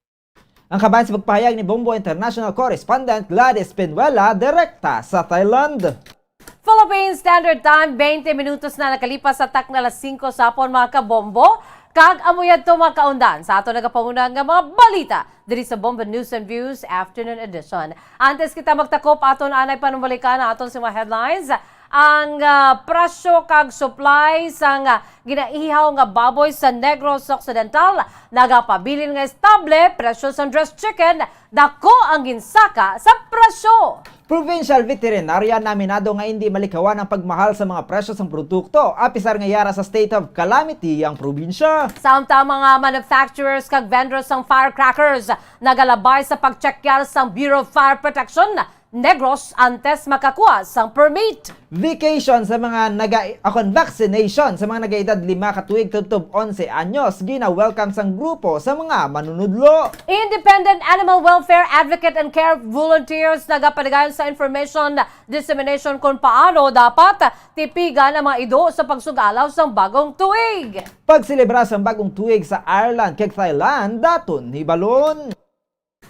Ang kabahin sa pagpahayag ni Bombo International Correspondent Gladys Pinuela direkta sa Thailand. Philippine Standard Time, twenty minutos na nakalipas sa takna alas singko sa hapon, mga kabombo. Kag amo yadto, mga kaundan, sa ato nagapanguna nga mga balita diri sa Bombo News and Views Afternoon Edition. Antes kita magtakop, aton anay panumbalikan ang aton sa mga headlines. Ang, ah, presyo kag supply sang, ah, ginaihaw nga baboy sa Negros Occidental nagapabilin nga estable presyo sang dressed chicken, dako ang ginsaka sa presyo. Provincial Veterinarian naminado nga indi malikawan ang pagmahal sa mga presyo sang produkto, apisar nga yara sa state of calamity ang probinsya. Samtang mga manufacturers kag vendors sang firecrackers nagalabay sa pagtsekyar sang Bureau of Fire Protection, Negros antes makakuha sang permit. Vacation sa mga naga akon vaccination sa mga nagaedad lima ka tuig tubtob onse anyos gina-welcome sang grupo sa mga manunudlo. Independent animal welfare advocate and care volunteers nagapadayon sa information dissemination kung paano dapat tipigan ang mga ido sa pagsugalaw sang bagong tuig. Pagselebra sang bagong tuig sa Ireland kag Thailand daton hibalon.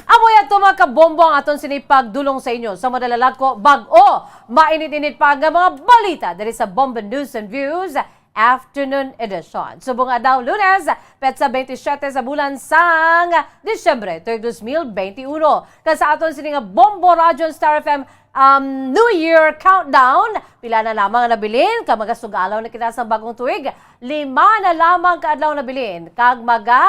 Amo yadto, mga kabombo, ang aton sini pagdulong sa inyo sa madalalag ko bag-o mainit-init pa nga mga balita diri sa Bombo News and Views Afternoon Edition. Subong adlaw, Lunes, petsa twenty-seven sa bulan sang Disyembre, tuig dos mil twenty-one. Kag sa aton sini nga Bombo Radyo Star F M, um, New Year Countdown, pila na lamang ang nabilin, kag magasugalaw na kita sa bagong tuig. Lima na lamang ka adlaw nabilin, kag maga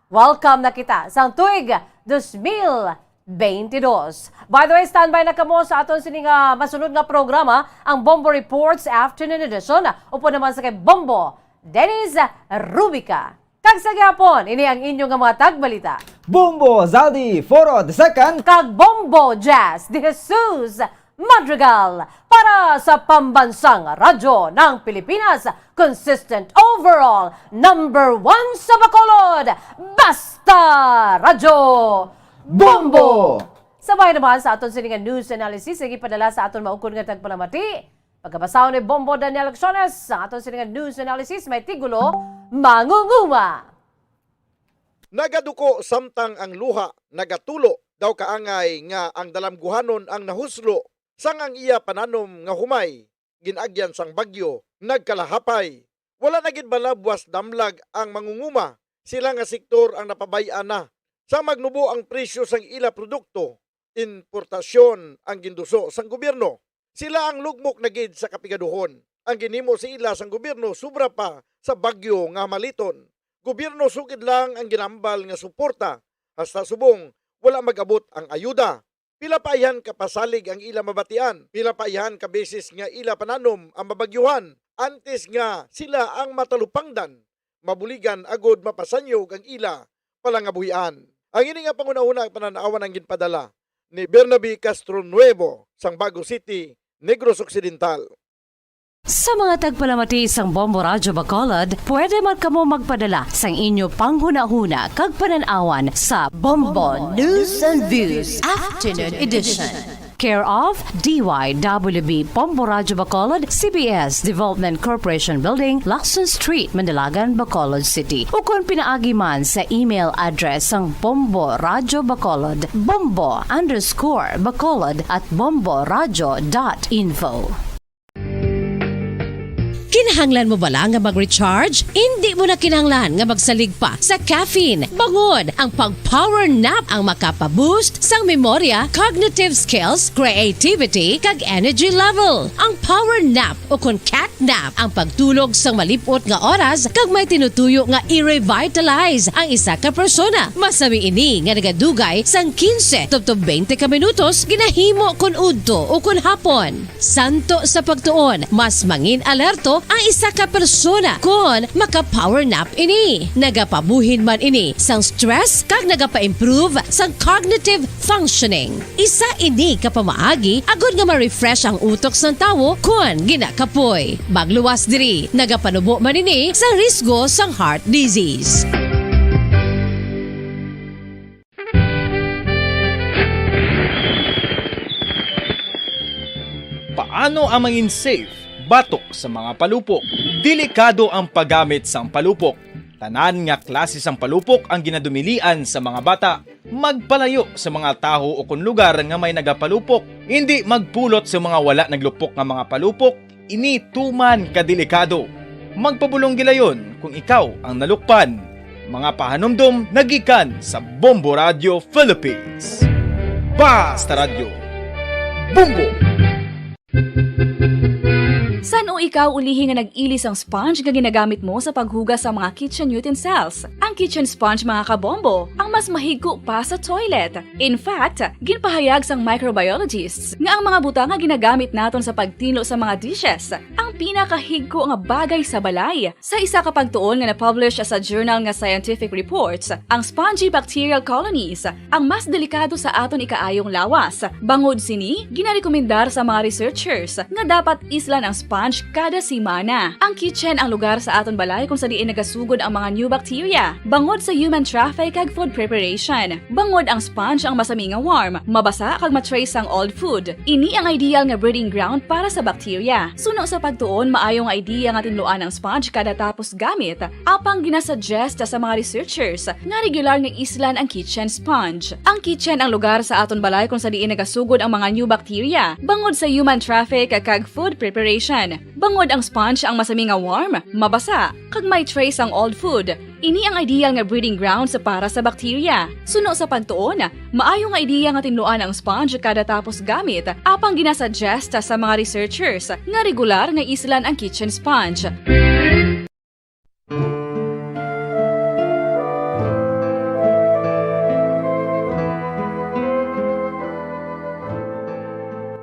welcome na kita sang tuig dos mil twenty-two. By the way, standby na kamo sa aton sini nga masunod nga programa, ang Bombo Reports Afternoon Edition, upod naman sa kay Bombo Dennis Rubica. Kag sa gihapon, ini ang inyo nga mga tagbalita, Bombo Zaldi Foro the second. Kag Bombo Jazz de Jesus Madrigal para sa Pambansang Radyo ng Pilipinas, consistent overall, number one sa Bacolod, Basta Radyo Bombo! Sabay naman sa aton sini nga news analysis nga ipadala sa aton maukon nga tagpalamati. Pagkabasahon ni Bombo Daniel Acciones ang aton sini nga news analysis, may tigulo, Mangunguma. Nagaduko samtang ang luha nagatulo, daw kaangay nga ang dalamguhanon ang nahuslo sang ang iya pananom nga humay gin-agyan sang bagyo nagkalahapay. Wala na gid malabwas damlag ang mangunguma, sila nga sektor ang napabay-an na. Sa magnubo ang presyo sang ila produkto, importasyon ang ginduso sang gobyerno. Sila ang lugmok na gid sa kapigaduhon. Ang ginhimo sa ila sang gobyerno sobra pa sa bagyo nga maliton. Gobyerno sugid lang ang ginambal nga suporta, hasta subong wala mag-abot ang ayuda. Pila pa ayhan ka pasalig ang ila mabatian, pila pa ayhan ka beses nga ila pananom ang mabagyuhan, antes nga sila ang matalupangdan, mabuligan agud mapasanyog ang ila palangabuhian. Ang ini nga panghunahuna panan-awan ang ginpadala ni Bernabe Castro Nuevo sang Bago City, Negros Occidental. Sa mga tagpalamati sang Bombo Radyo Bacolod, pwede man kamo magpadala sang inyo panghunahuna kag panan-awan sa Bombo News and Views Afternoon Edition. Care of D Y W B Bombo Radyo Bacolod, C B S Development Corporation Building, Lacson Street, Mandalagan, Bacolod City. Ukon pinaagi man sa email address sang Bombo Radyo Bacolod, bombo underscore bacolod at bomboradyo dot info. Kinahanglan mo bala nga mag-recharge? Indi mo na kinahanglan nga magsalig pa sa caffeine. Bangod ang pag-power nap ang makapa-boost sang memorya, cognitive skills, creativity, kag energy level. Ang power nap o kon cat nap ang pagtulog sang malip-ot nga oras kag may tinutuyo nga i-revitalize ang isa ka persona. Masami ini nga nagadugay sang quince tubtob twenty ka minutos ginahimo kon udto o kon hapon. Santo sa pagtuon, mas mangin-alerto ang isa ka persona kon maka-power nap ini. Nagapabuhin man ini sang stress kag nagapa-improve sang cognitive functioning. Isa ini ka pamaagi agud nga ma-refresh ang utok sang tawo kon ginakapoy. Magluwas diri, nagapanubo man ini sa risgo sang heart disease. Paano ang mangin safe batok sa mga palupok? Delikado ang paggamit sang palupok. Tanan nga klase sang palupok ang ginadumilian sa mga bata. Magpalayo sa mga tawo o kon lugar nga may nagapalupok. Indi magpulot sa mga wala naglupok nga mga palupok. Ini tuman ka delikado. Magpabulong gilayon kung ikaw ang nalukpan. Mga pahanumdom nagikan sa Bombo Radio Philippines. Basta Radyo, Bombo! San-o ikaw ulihi nga nag-ili sang sponge nga ginagamit mo sa paghugas sa mga kitchen utensils? Ang kitchen sponge, mga kabombo, ang mas mahigko pa sa toilet. In fact, ginpahayag sang microbiologists nga ang mga butang nga ginagamit naton sa pagtinlo sa mga dishes ang pinakahigko nga bagay sa balay. Sa isa ka pagtuon nga na-publish sa journal nga Scientific Reports, ang spongy bacterial colonies ang mas delikado sa aton ikaayong lawas. Bangod sini, ginarekomendar sa mga researchers nga dapat islan ang sponge kada semana. Ang kitchen ang lugar sa aton balay kung sa diin nagasugod ang mga new bacteria, bangod sa human traffic kag food preparation. Bangod ang sponge ang masami nga warm, mabasa kag ma-trace ang old food. Ini ang ideal nga breeding ground para sa bacteria. Suno sa pagtuon, Tuon, maayo nga idea nga tinluan ang sponge kada tapos gamit, apang ginasuggest sa mga researchers nga regular nga islan ang kitchen sponge. Ang kitchen ang lugar sa aton balay kung sa diin nagasugod ang mga new bacteria bangod sa human traffic kag food preparation. Bangod ang sponge ang masami nga warm, mabasa, kag may trace ang old food, ini ang ideal nga breeding grounds para sa bacteria. Suno sa pagtuon, maayo nga ideya nga tinluan ang sponge kada tapos gamit, apang ginasuggest sa mga researchers nga regular nga islan ang kitchen sponge.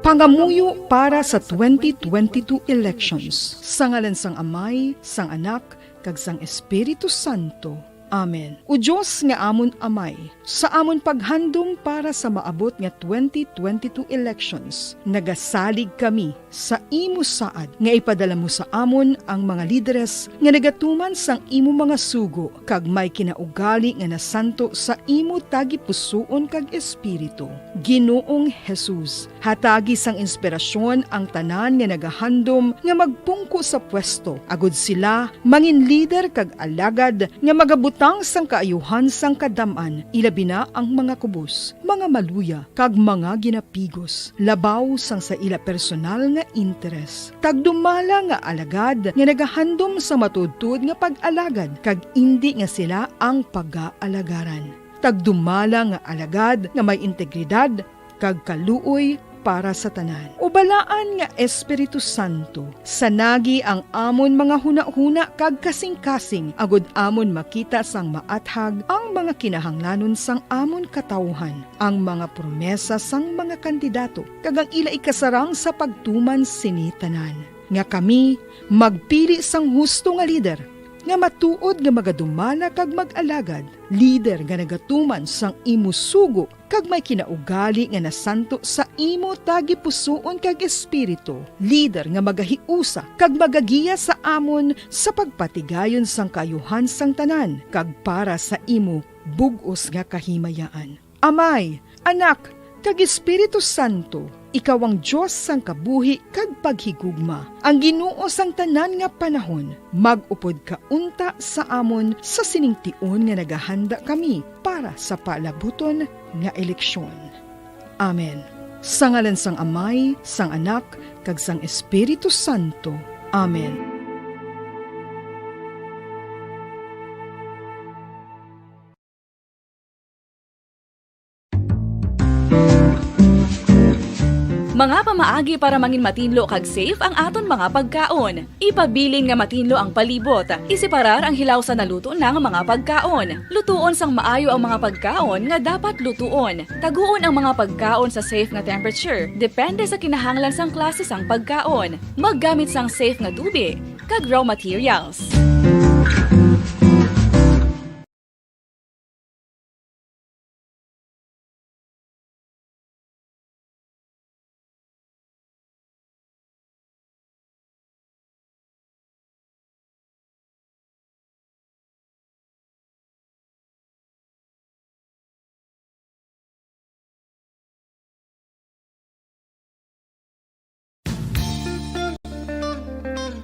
Pangamuyo para sa twenty twenty-two elections. Sa ngalan sang Amay, sang Anak, kag sang Espiritu Santo. Amen. O Dios nga amon Amay, sa amon paghandom para sa maabot nga twenty twenty-two elections, nagasalig kami sa imo saad nga ipadala mo sa amon ang mga lideres nga nagatuman sang imo mga sugo kag may kinaugali nga nasanto sa imo tagipusoon kag espiritu. Ginoong Jesus, hatagi sang inspirasyon ang tanan nga nagahandom nga magpungko sa pwesto, agud sila mangin lider kag alagad nga magabutang sang kaayuhan sang kadam-an, ilabi na ang mga kubos, mga maluya, kag mga ginapigos, labaw sang sa ila personal nga interes. Tagdumala nga alagad nga nagahandom sa matuodtuod nga pag-alagad, kag indi nga sila ang pag-aalagaran. Tagdumala nga alagad nga may integridad kag kaluoy para sa tanan. O Balaan nga Espiritu Santo, sanagi ang amon mga hunahuna kag kasingkasing, agud amon makita sang maathag ang mga kinahanglanon sang amon katawuhan, ang mga promesa sang mga kandidato, kag ang ila ikasarang sa pagtuman sini tanan, nga kami magpili sang husto nga lider, nga matuod nga magadumala kag mag-alagad, lider nga nagatuman sang imo sugo kag may kinaugali nga nasanto sa imo tagipusoon kag espiritu, lider nga magahiusa kag magagiya sa amon sa pagpatigayon sang kaayuhan sang tanan kag para sa imo bug-os nga kahimayaan. Amay, Anak, kag Espiritu Santo, ikaw ang Dios sang kabuhi kag paghigugma, ang Ginoo sang tanan nga panahon. Mag-upod ka unta sa amon sa sining tion nga nagahanda kami para sa palabuton nga eleksyon. Amen. Sa ngalan sang Amay, sang Anak, kag sang Espiritu Santo. Amen. Mga pamaagi para mangin matinlo kag safe ang aton mga pagkaon. Ipabilin nga matinlo ang palibot. Iseparar ang hilaw sa naluto na nga mga pagkaon. Lutuon sang maayo ang mga pagkaon nga dapat lutuon. Taguon ang mga pagkaon sa safe nga temperature, depende sa kinahanglan sang klase sang pagkaon. Maggamit sang safe nga tubi kag raw materials.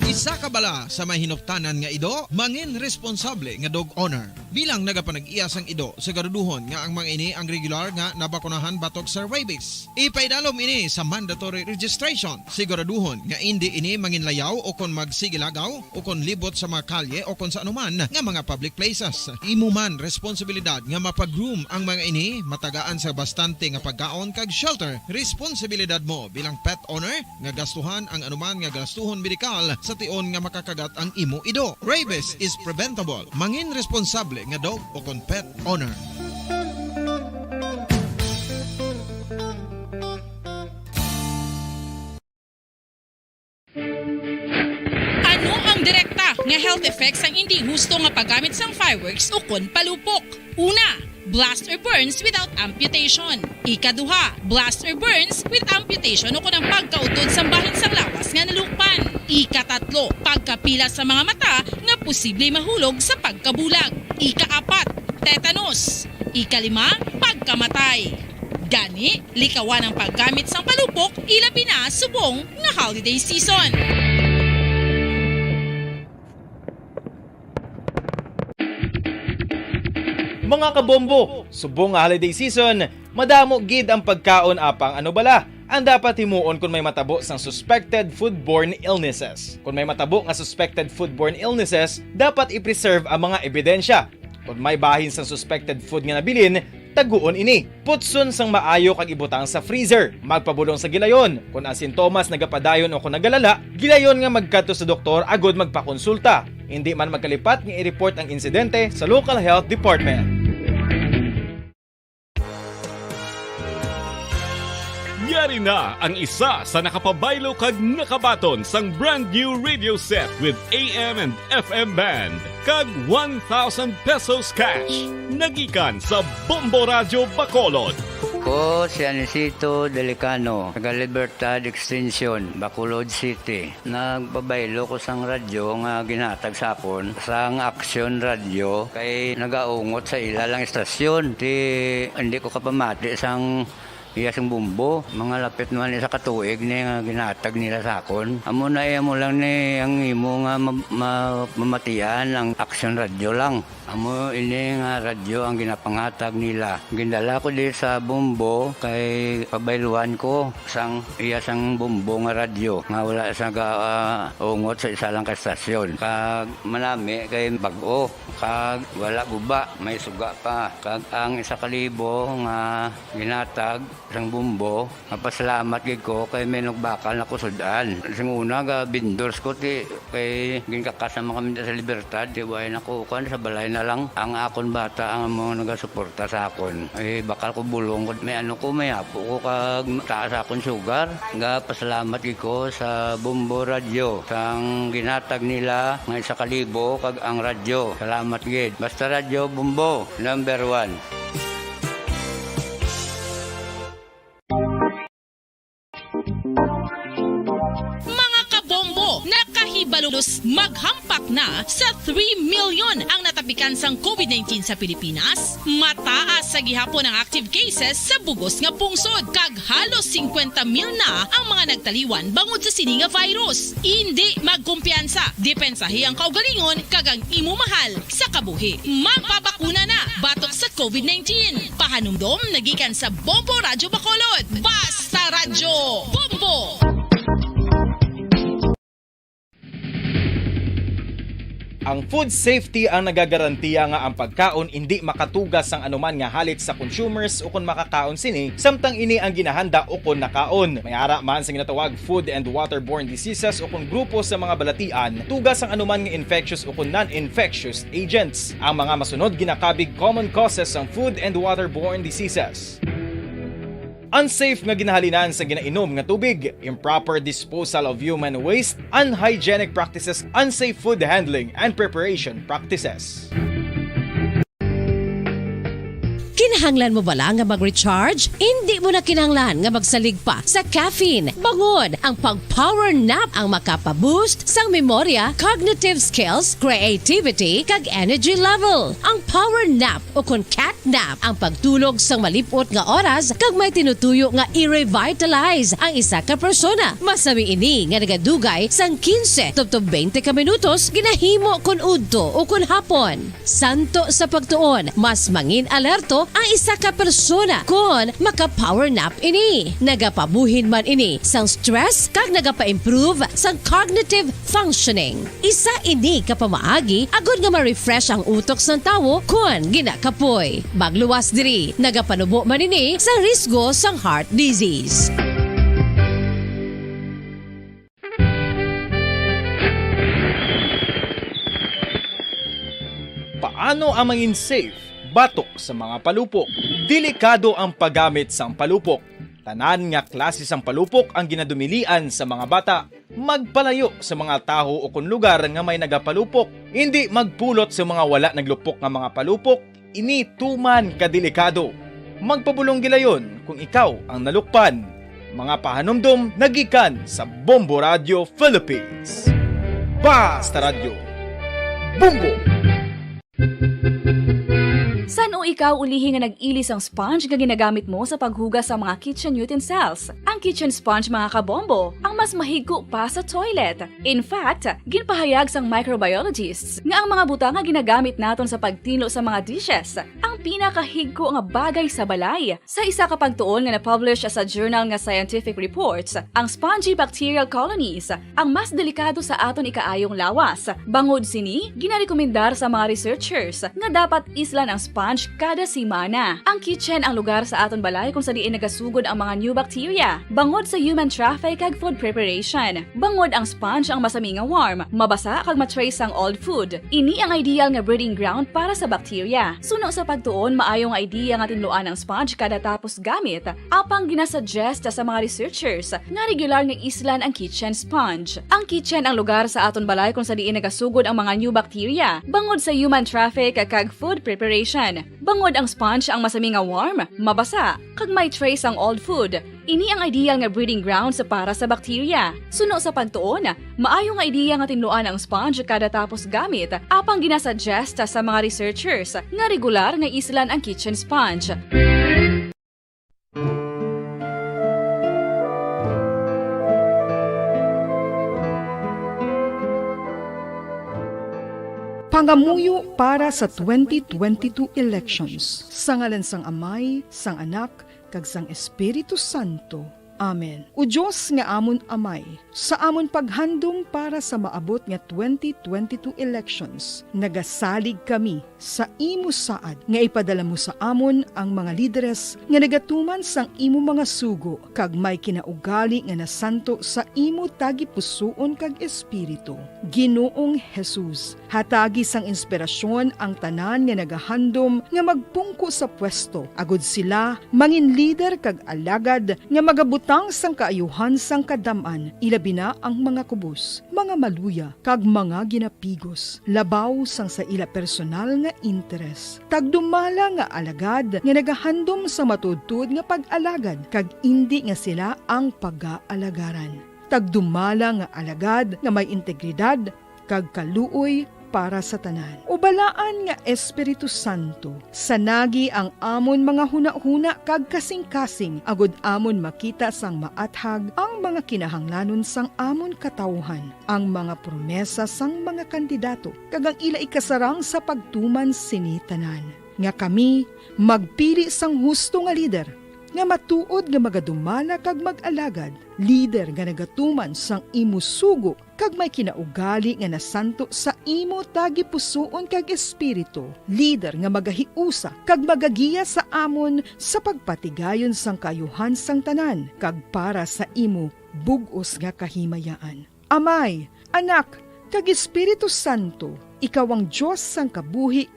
Isa ka bala sa may hinuptanan nga ido, mangin responsable nga dog owner. Bilang nagapanag-iya sang ido, siguraduhon nga ang mga ini ang regular nga nabakunahan batok sa rabies. Ipaidalom ini sa mandatory registration. Siguraduhon nga indi ini manginlayaw o kon magsigilagaw o kon libot sa mga kalye o kon sa anuman nga mga public places. Imo man responsibilidad nga mapa-groom ang mga ini, matagaan sa bastante nga pagkaon kag shelter. Responsibilidad mo bilang pet owner nga gastuhan ang anuman nga gastuhon medikal sa tion nga makakagat ang imo ido. Rabies is preventable. Mangin responsable nga dog o kon pet owner. Ano ang direkta nga health effects sang indi husto nga paggamit sang fireworks ukon palupok? Una, blast or burns without amputation. Ikaduha, blast or burns with amputation ukon ang pagkautod sang bahin sang lawas nga nalukpan. Ikatatlo, pagkapila sa mga mata nga posible mahulog sa pagkabulag. Ikaapat, tetanus. Ikalima, pagkamatay. Gani, likawan ang paggamit sang palupok, ilabi na subong nga holiday season. Mga kabombo, subong nga holiday season, madamo gid ang pagkaon, apang ano bala ang dapat himuon kon may matabo sang suspected foodborne illnesses? Kon may matabo nga suspected foodborne illnesses, dapat i-preserve ang mga ebidensya. Kon may bahin sang suspected food nga nabilin, taguon ini. Putson sang maayo kag ibutang sa freezer. Magpabulong sa gilayon. Kon ang sintomas nagapadayon o kon nagalala, gilayon nga magkadto sa doktor agud magpakonsulta. Indi man magkalipat nga i-report ang insidente sa local health department. Yari na ang isa sa nakapabaylo kag nakabaton sang brand new radio set with A M and F M band kag one thousand pesos cash. Nagikan sa Bombo Radyo Bacolod. Ko si Anisito Delicano, taga Libertad Extension, Bacolod City. Nagpabaylo ko sang radyo nga ginhatag sa akon sang Action Radio kay nagaungot sa ila lang istasyon. Ti, hindi ko kapamati sang iya sing bumbo. Mga lapit naman isa ka tuig ni nga ginhatag nila sa akon. Amo na iya mo lang ni ang imo nga ma-, ma-, mamatian ang Action Radio lang. Amo ini nga radyo ang ginapanghatag nila. Gindala ko di sa Bombo kay pabayluan ko sang iya sang Bombo nga radyo nga wala sa ga, ah, ungot sa isa lang ka estasyon. Kag manami kay bag-o, kag wala guba, may suga pa. Kag ang isa ka libo nga ginhatag sang Bombo, mapasalamat gid ko kay may nagbakal na ko sud-an. Sing una, ga vendors ko ti kay ginkakas naman kami sa Libertad, ti way na ko kuan, sa balay na lang. Ang akon bata ang mga nagasuporta sa akon. Eh, bakal ko bulong ko, may ano ko, may apo ko, kag taas akon sugar. Ga pasalamat gid ko sa Bombo Radyo sang ginhatag nila nga isa ka libo kag ang radyo. Salamat gid. Basta Radyo Bombo, number one. Mga kabombo, nakahibalulos maghampak na sa three million ang natapikan sang covid nineteen sa Pilipinas. Mataas sa gihapon ang active cases sa bugos nga pungsod, kag halos singkwenta mil na ang mga nagtaliwan bangod sa sini nga virus. Indi magkumpiyansa, depensahi ang kaugalingon kag ang imo mahal sa kabuhi. Magpabakuna na batok sa covid nineteen. Pahanumdom nagikan sa Bombo Radyo Bacolod. Basta Radyo Bombo! Ang food safety ang nagagarantiya nga ang pagkaon indi makatuga sang anuman nga halit sa consumers ukon makakaon sini, samtang ini ang ginahanda ukon nakaon. May ara man sa ginatawag food and waterborne diseases ukon grupo sa mga balatian, tuga sang anuman nga infectious ukon non-infectious agents. Ang mga masunod ginakabig common causes sang food and waterborne diseases. Unsafe nga ginahalinan sa ginainom nga tubig, improper disposal of human waste, unhygienic practices, unsafe food handling and preparation practices. Kinahanglan mo bala nga mag-recharge? Indi mo na kinahanglan nga magsalig pa sa caffeine. Bangod ang pag-power nap ang makapa-boost sang memorya, cognitive skills, creativity, kag energy level. Ang power nap o kon cat nap ang pagtulog sang malip-ot nga oras kag may tinutuyo nga i-revitalize ang isa ka persona. Masami ini nga nagadugay sang quince tubtob twenty ka minutos, ginahimo kon udto o kon hapon. Santo sa pagtuon, mas mangin-alerto ang isa ka persona kon maka-power nap ini. Nagapabuhin man ini sang stress kag nagapa-improve sang cognitive functioning. Isa ini ka pamaagi agod nga ma-refresh ang utok sang tawo kon ginakapoy. Magluwas diri, nagapanubo man ini sa risgo sang heart disease. Paano ang mangin safe batok sa mga palupok? Delikado ang paggamit sang palupok. Tanan nga klase sang palupok ang ginadumilian sa mga bata. Magpalayo sa mga taho o kon lugar nga may nagapalupok. Indi magpulot sa mga wala naglupok nga mga palupok. Ini tuman ka delikado. Magpabulong gilayon kung ikaw ang nalukpan. Mga pahanumdom nagikan sa Bombo Radio Philippines. Basta Radyo, Bombo! San-o ikaw ulihi nga nag-ili sang sponge nga ginagamit mo sa paghugas sa mga kitchen utensils? Ang kitchen sponge, mga kabombo, ang mas mahigko pa sa toilet. In fact, ginpahayag sang microbiologists nga ang mga butang nga ginagamit naton sa pagtinlo sa mga dishes, ang Pinakahigko nga bagay sa balay. Sa isa ka pagtuon nga na-publish sa journal nga Scientific Reports, ang spongy bacterial colonies ang mas delikado sa aton ikaayong lawas. Bangod sini, ginarekomendar sa mga researchers nga dapat islan ang sponge kada semana. Ang kitchen ang lugar sa aton balay kung sa diin nagasugod ang mga new bacteria, bangod sa human traffic kag food preparation. Bangod ang sponge ang masami nga warm, mabasa kag ma-trace sang old food. Ini ang ideal nga breeding ground para sa bacteria. Suno sa pagtuon, maayo nga idea nga tinluan ang sponge kada tapos gamit, apang ginasuggest sa mga researchers nga regular nga islan ang kitchen sponge. Ang kitchen ang lugar sa aton balay kung sa diin nagasugod ang mga new bacteria, bangod sa human traffic kag food preparation. Bangod ang sponge ang masami nga warm, mabasa, kag may trace ang old food. Ini ang ideal nga breeding grounds para sa bacteria. Suno sa pagtuon, maayo nga idea nga tinluan ang sponge kada tapos gamit, apang ginasuggest sa mga researchers nga regular nga islan ang kitchen sponge. Pangamuyo para sa twenty twenty-two elections. Sa ngalan sang Amay, sang Anak, kag sang Espiritu Santo. Amen. O Dios nga amon Amay, sa amon paghandom para sa maabot nga twenty twenty-two elections, nagasalig kami sa imo saad nga ipadala mo sa amon ang mga lideres nga nagatuman sang imo mga sugo kag may kinaugali nga nasanto sa imo tagipusoon kag espiritu. Ginoong Jesus, hatagi sang inspirasyon ang tanan nga nagahandom nga magpungko sa pwesto, agud sila mangin lider kag alagad nga magabutang sang kaayuhan sang kadam-an, ilabi na ang mga kubos, mga maluya, kag mga ginapigos, labaw sang sa ila personal nga interes. Tagdumala nga alagad nga nagahandom sa matuodtuod nga pag-alagad, kag indi nga sila ang pagaalagarn. Tagdumala nga alagad nga may integridad kag kaluoy para sa tanan. O Balaan nga Espiritu Santo, sanagi ang amon mga hunahuna kag kasingkasing, agud amon makita sang maathag ang mga kinahanglanon sang amon katawuhan, ang mga promesa sang mga kandidato, kag ang ila ikasarang sa pagtuman sini tanan, nga kami magpili sang husto nga lider, nga matuod nga magadumala kag mag-alagad, lider nga nagatuman sang imo sugo kag may kinaugali nga nasanto sa imo tagipusoon kag espiritu, lider nga magahiusa kag magagiya sa amon sa pagpatigayon sang kaayuhan sang tanan kag para sa imo bug-os nga kahimayaan. Amay, Anak, kag Espiritu Santo, ikaw ang Dios sang kabuhi